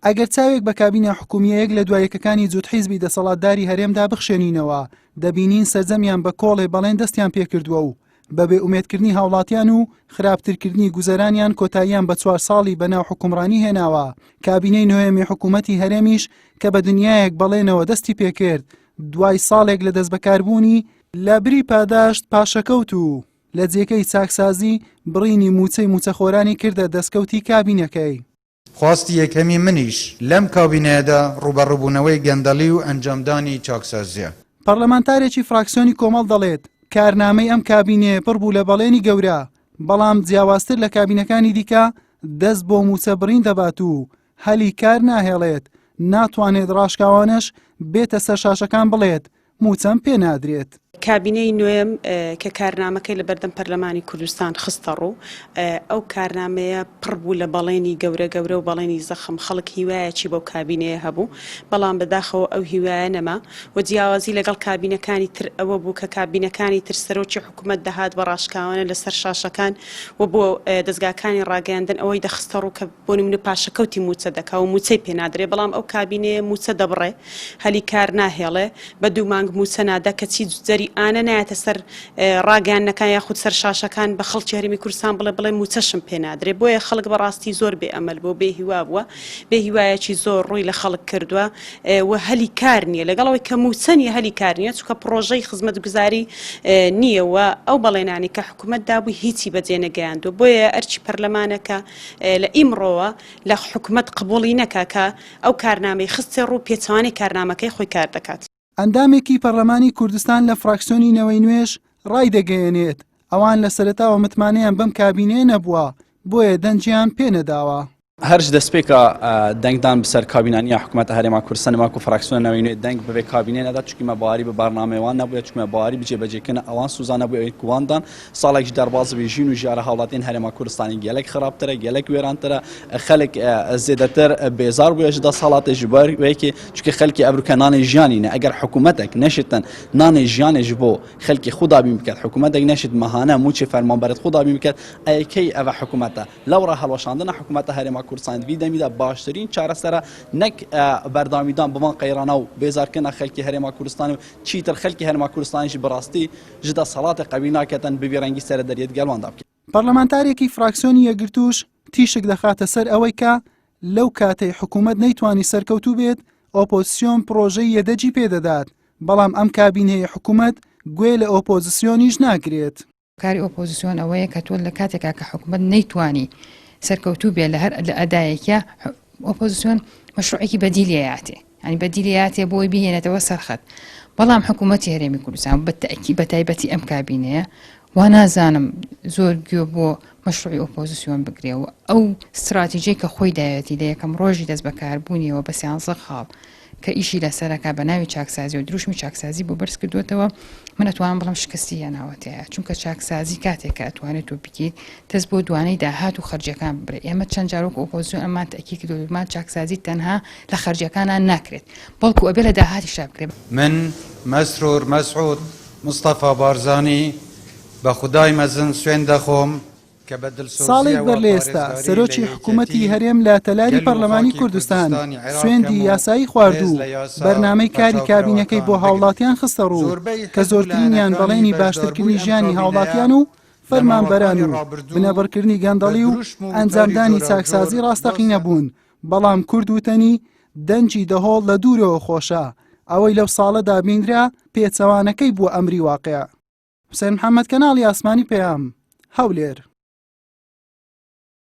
ئەگەر چاوێک بە کابینە حکومییە یەک لە دوا یەکەکانی جووت حیزبی دەسەڵاتداری هەرێمدا بخشێنینەوە، دەبینین سەرجەمیان بە کۆڵێ بەڵێن دەستیان پێکردووە و بە بێ ئومێدکردنی هاوڵاتیان و خراپترکردنی گوزەرانیان کۆتاییان بە چوار ساڵی بەناو حوکمڕانی هێناوە. کابینەی نۆیەمی حکوومەتی هەرێمیش کە بە دنیایەک بەڵێنەوە دەستی پێکرد، دوای ساڵێک لە دەستبەکاربوونی، لە بری پاداشت پاشەکەوت و لە جێگەی چاکسازی، بڕینی مووچەی مووچەخۆرانی کردە دەستکەوتی کابینەکەی. خواستی یەکەمی منیش لەم کابینەیەدا ڕووبەڕووبوونەوەی گەندەڵی و ئەنجامدانی چاکسازییە. پەرلەمانتارێکی فراکسیۆنی کۆمەڵ دەڵێت، کارنامەی ئەم کابینەیە پڕ بوو لە بەڵێنی گەورە، بەڵام جیاوازتر لە کابینەکانی دیکە دەست بۆ مووچە بڕین دەبات و هەلی کار ناهێڵێت، ناتوانێت ڕاشکاوانەش بێتە سەر شاشەکان بڵێت مووچەم پێ نادرێت. کابینەی نۆیەم کە کارنامەکەی لە بەردەم پەرلەمانی کوردستان خستەڕوو، ئەو کارنامەیە پڕ بوو لە بەڵێنی گەورە گەورە و بەڵێنی زەخم، خەڵک هیوایەکی بەو کابینەیە هەبوو، بەڵام بەداخەوە ئەو هیوایە نەما و جیاوازی لەگەڵ کابینەکانی تر ئەوە بوو کە کابینەکانی تر سەرۆکی حکومەت دەهات بە ڕاشکاوانە لەسەر شاشەکان و بۆ دەزگاکانی ڕاگەیاندن ئەوەی دەخستەڕوو کە بۆ نمونە پاشەکەوتی مووچە دەکا و مووچەی پێ نادرێ، بەڵام ئەو کابینەیە مووچە دەبڕێ، هەلی کار ناهێڵێ، بە دوو مانگ مووچە نادا، کەچی جەریئانە نایەتە سەر ڕاگەیاندنەکان یاخود سەر شاشەکان بە خەڵکی هەرێمی کوردستان بڵێ بڵێ مووچەشم پێ نادرێ، بۆیە خەڵک بە ڕاستی زۆر بێ ئەمەل بووە، بێ هیوا بووە، بێ هیوایەکی زۆر ڕووی لە خەڵک کردووە و هەلی کار نییە، لەگەڵ ئەوەی کە مووچە نییە هەلی کار نییە، چونکە پڕۆژەی خزمەتگوزاری نییە و ئەو بەڵێنانەی کە حکومەت دابووی هیچی بەجێ نەگەیاندووە، بۆیە ئەرکی پەرلەمانە کە لە ئیمڕۆوە لە حکومەت قبوڵی نەکا کە ئەو کارنامەی خستە ڕوو پێچەوانەی کارنامەکەی خۆی کار دەکات. ئەندامێکی پەرلەمانی کوردستان لە فراکسیۆنی نەوەی نوێش ڕایدەگەیەنێت، ئەوان لە سەرەتاوە متمانەیان بەم کابینەیە نەبووە، بۆیە دەنگیان پێنەداوە. هەرج دەستپێکا دەنگدان بسەر کابینانیا حکومەتە هەرێما کوردستان ماکو فراکسیۆنە نەوەی نوێ دەنگ بەێ کابینێ نەدا چونکی مە باوەری بە بەرنامەی وان نەبووە چونکی مە باوەری بجێ بەجێکردنە ئەوان سوزا نەبوو ئەوێ کوان دان ساڵێکش دەرباز بێ ژین و ژیارە هاوڵاتیان هەرێما کوردستانی گەلەک خراپترە گەلەک وێرانترە خەلک زێدەتر بێزار بووە ji دەسەڵاتێ ji ber wê چونکە خەلکی ئەمریکا نانێ ژیانی نە ئەگەر حکوومەتێک نەشتن نانێ ژیانێ ji بۆ خەلکی خو دابین بکات حکوومەتێک نەشت مەهانە موچێ فەرمانبەرت خو دابین بکات ئەی کەی ئەڤ حکوومەتە لەوڕا هەڵوەشاندنە حکوومەتە هەرێما کوردستان vî دەمیدا باشترین چارەسەرە نەک بەردامیدان بەوان قەیرانە و بێزارکردنە خەلکی هەرێما کوردستان و چیتر خەلکی هەرێما کوردستانیش بەڕاستی ji دەسەڵاتێ قەوی ناکەتن بڤی ڕەنگی سەرە دەریێت گەلوان دابکەن. پەرلەمانتارێکی فراکسیۆنی یەکگرتووش تیشک دەخاتە سەر ئەوەی کە لەو کاتەی حکوومەت نەیتوانی سەرکەوتوو بێت، ئۆپۆزسیۆن پڕۆژەی یەدەگی پێدەدات، بەڵام ئەم کابینەیەی حکوومەت گوێ لە ئۆپۆزسیۆنیش ناگرێت. کاری ئۆپۆزسیۆن ئەوەیە کە تۆ لە کاتێکا کە حکومەت نەیتوانی سەرکەوتوو بێ لە هەر لە ئەدایەکیا ئۆپۆزسیۆن مەشروعێکی بەدیل یاتێ ینی بەدیل یاتێ بۆی بهێنێتەوە سەرخەت بەڵام حکوومەتی هەرێمی کوردستان بە تەئکی بە تایبەتی ئەم کابینەیە وا نازانم زۆر گوێ بۆ مەشروعی ئۆپۆزسیۆن بگرێ و ئەو ستراتیژەی کە خۆی دایەتی لە یەکەم ڕۆژی دەست بەکاربوونیەوە بە سیانزە خاڵ کە ئیشی لەسەرەکا بە ناوی چاکسازی و دروشمی چاکسازی بۆ بەرز کردووەتەوە، من ئەتوانم بڵێم شکستی هێناوە تیایا، چونکە چاکسازی کاتێک کە ئەتوانێت تۆ بکەیت دەست بۆ دوانەی داهات و خەرجیەکان ببرێت، ئێمە چەند جار وەکو ئۆپۆزسیۆن ئەممان تەئکید کردووە وتمان چاکسازی تەنها لە خەرجیەکانا ناکرێت، بەڵکو ئەبێ لە داهاتیشا بکرێت. من، مەسرور مەسعود مستەفا بارزانی، بە خودای مەزن سوێند دەخۆم کە بە ساڵێک دڵسۆزییەوە بەر لە ئێستا پارێزگاری لە سەرۆکی حکوومەتی یەکێتی هەرێم لە تەلاری گەل و پەرلەمانی خاکی کوردستان کوردستانی عێراق سوێندی بکەم و یاسایی خوارد ڕێز و لە یاسا بەرنامەی کاری کابینەکەی ڕەچاوکراوەکان بۆ بگرم. هاوڵاتیان خستەڕوو زۆربەی کە حزب و زۆرترینیان لایەنەکانی بەڵێنی بەشداربووی باشترکردنی ئەم ژیانی کابینەیە هاوڵاتیان و لە فەرمانبەران ماوەکانی و ڕابردوو بنەبڕکردنی بە گەندەڵی و دروشم و وتاری ئەنجامدانی جۆراوجۆر چاکسازی ڕاستەقینە باسیان بوون بەڵام کورد وتەنی دەنگی دەهۆڵ لە دوورەوە خۆشە ئەوەی لەو ساڵەدا بینرا پێچەوانەکەی بووە ئەمری واقیع. حوسێن محەمەد کەناڵی ئاسمانی پەیام، هەولێر.